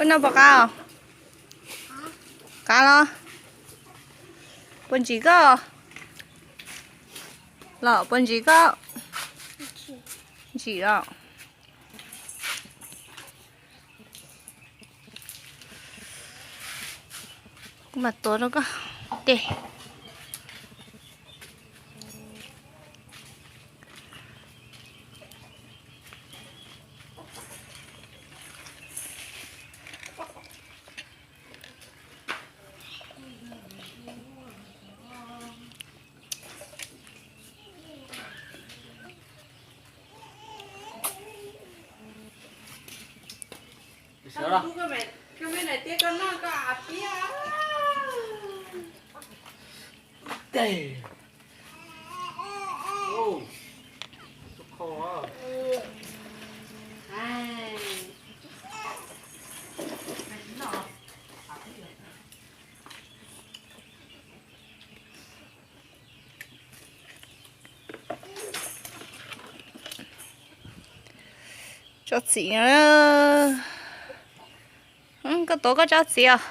Koj noj puas qab? Qab los? Puas ntsim koj? Los puas ntsim koj? Ntsim los. Kuv mam tuav rau koj. Tes. Tsob txiv, koj tuav koj tsob txiv os.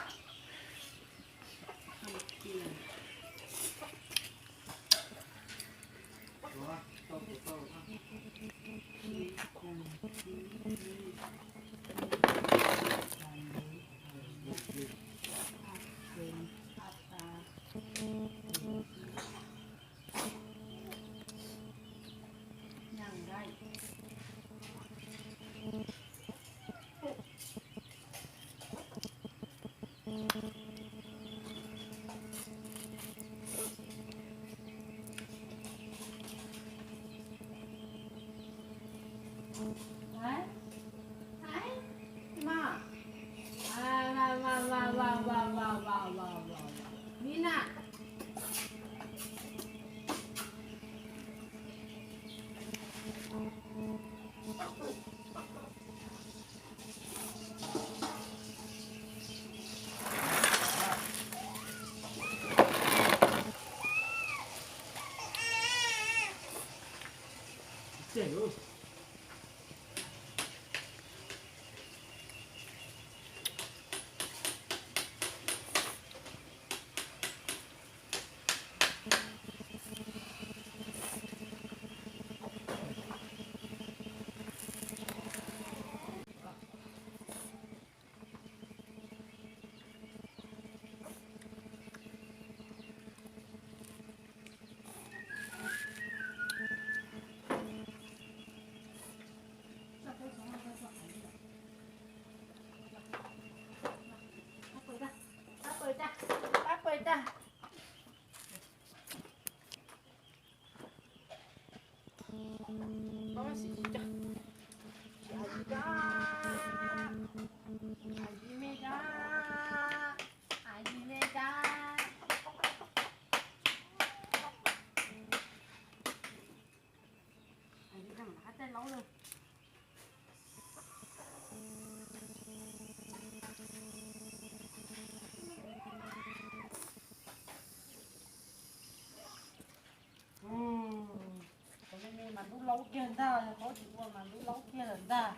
Cov me me mas ntub laub kiag ntag, yog paub tsis ua mas ntub laub kiag lawm ntag.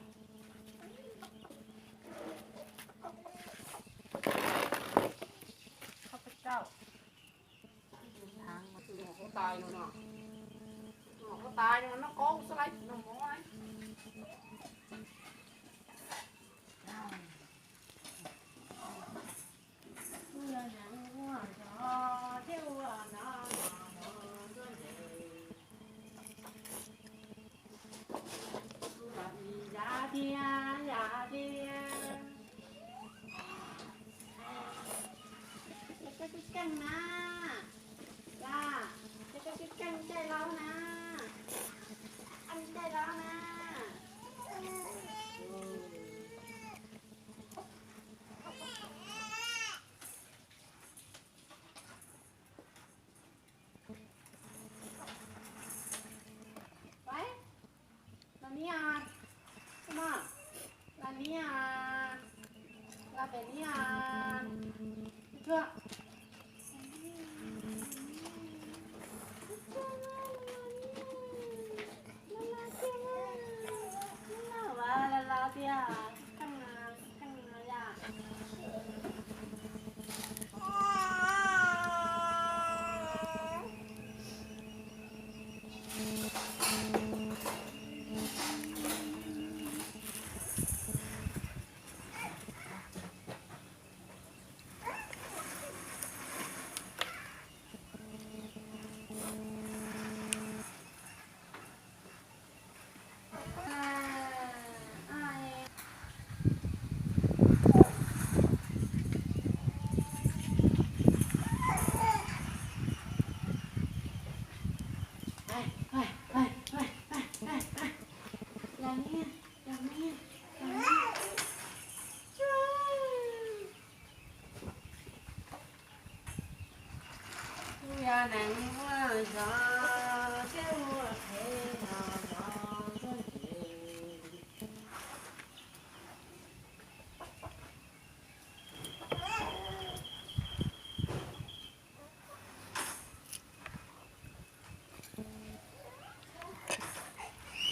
Huab tais no, huab tais no noj qaub xwb lauj, noj mov.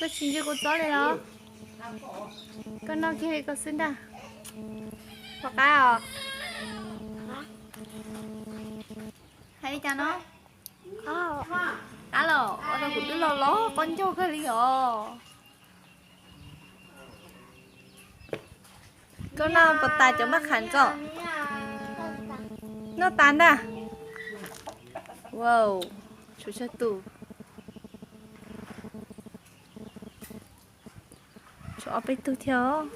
Koj tsis ntsia kuv txob li los? Koj noj kiag li koj xwb ntag. Pom qab os? Hais li cas no? Qab los, ua rau kuv twb los los qaub ncaug kawg li os. Koj noj puas tas cov maj qham ko? Noj tas ntag. Wow, tshuav tsawg tus? Tshuav ob peb tug thiab os.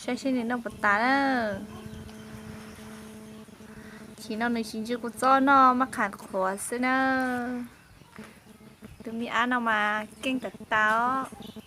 Saib seb nws noj puas tas na. Chim no nws tsis ntsia kuv txob, noj maj qham qhuav xwb na. Tus me ab no mas keej tas tas os.